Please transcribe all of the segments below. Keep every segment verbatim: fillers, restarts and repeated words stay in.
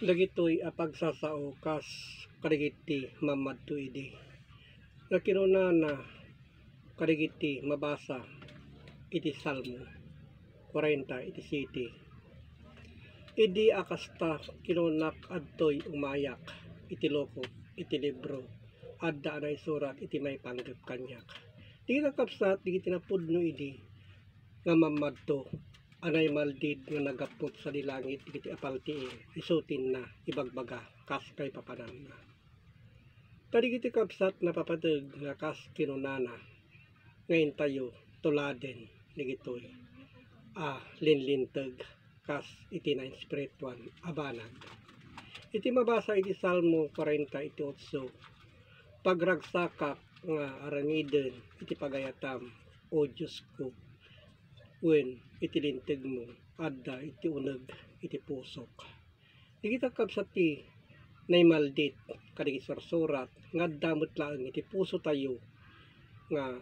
Dagitoy a pagsasao kas kadagiti mammadto idi. Nga kinunana kadagiti mabasa iti Salmo kwarenta iti siyete. Idi a kasta, kinunak adtoy umayak iti lukop iti libro, adda a naisurat iti maipanggep kaniak. Dagiti kakabsat, dagiti napudno idi nga mammadto a naimaldit nga naggapu sadi langit dagiti apaltiing, isu tinna ibagbaga kas kaipapananna. Ta dagiti kabsat, napapateg nga kas kinunana nga intayo tuladen dagitoy a linlinteg kas iti nainspirituan a banag. Iti mabasa iti Salmo kwarenta iti otso, "Pagragsakak nga aramiden iti pagayatam, O Diosko, wen iti lintegmo adda iti uneg iti pusok." Dagiti kakabsat, ti naimaldit kadagiti sursurat nga adda met laeng iti pusotayo nga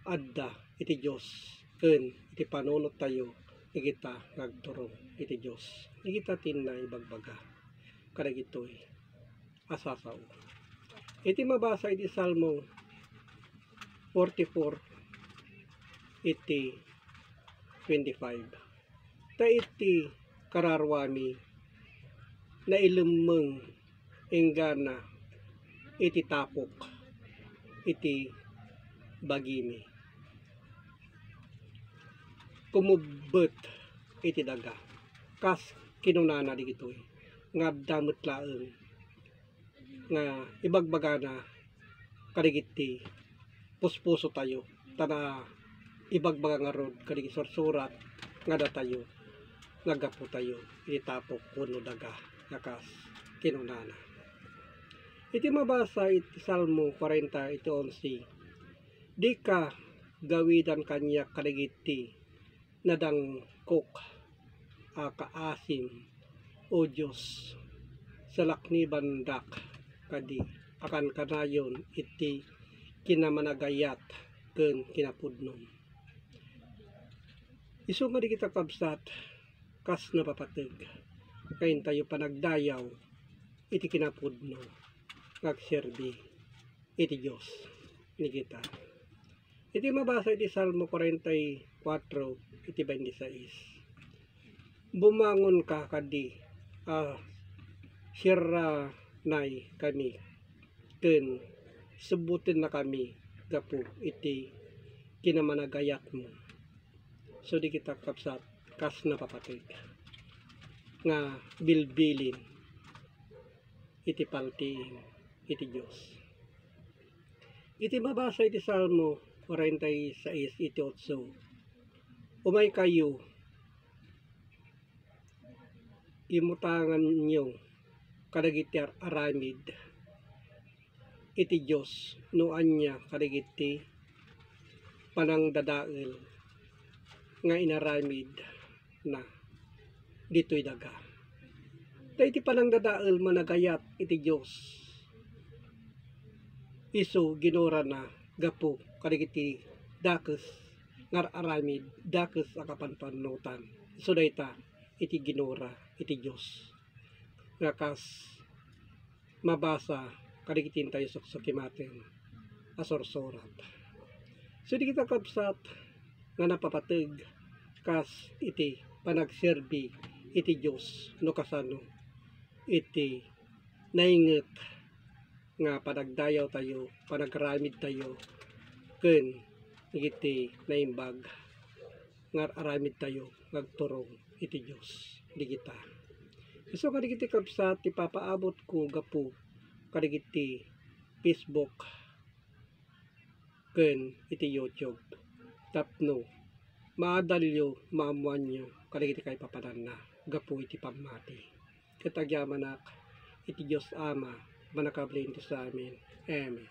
adda iti Dios ken iti panunottayo dagita nga agturong iti Dios. Dagita tinna ibagbaga kadagitoy a sasao. Iti mabasa iti Salmo forty-four iti twenty-five. Ta iti kararuami, nailemmeng inggana iti tapok iti bagimi. Kumubbet iti daga. Kas kinunana dagitoy, nga adda met laeng nga ibagbagana kadagiti puspusotayo, ta naibagbaga ngarud kadagiti sursurat nga adda tayo, nga gapu tayo iti tapok wenno daga nga kas kinunana. Iti mabasa iti Salmo kwarenta iti onse, "Dika gawidan kaniak kadagiti nadangkok a kaasim, O Dios, salaknibandak kadi a kankanayon iti kinamanagayat ken kinapudnom." Isu nga dagita kabsat, kas napapateg nga intayo panagdayaw iti kinapudno nga agserbi iti Dios ni kita. Iti mabasa iti Salmo kwarenta y kuatro iti bainti sais, "Bumangonka kadi a sirranay kami ken subbutenna kami gapu iti kinamanagayatmo." So, dagita kabsat, kas napapateg nga bilbilin iti paltiing iti Dios. Iti mabasa iti Salmo kwarenta y sais iti otso, "Umaykayo, imutanganyo kadagiti ar-aramid iti Dios no ania kadagiti panangdadael nga inaramidna ditoy daga." Ta iti panangdadael managayat iti Dios, isu ginurana gapu kadagiti dakes nga ar-aramid, dakes a kapanpanunotan. Isu dayta iti ginura iti Dios nga kas mabasa kadagiti intayo suksukimaten a sursurat. So, dagita kabsat nga napapateg kas iti panagserbi iti Dios no kasano iti nainget nga panagdayawtayo, panagramidtayo ken iti naimbag nga ar-aramidtayo nga agturong iti Dios dagita. Isu nga dagiti kabsat, ti papaabotko gapu kadagiti Facebook ken iti YouTube tapno maadalyo, maammoanyo kadagiti kaipapananna gapu iti pammati. Ket agyamanak iti Dios Ama, Mannakabalin ti Asamin. Amen.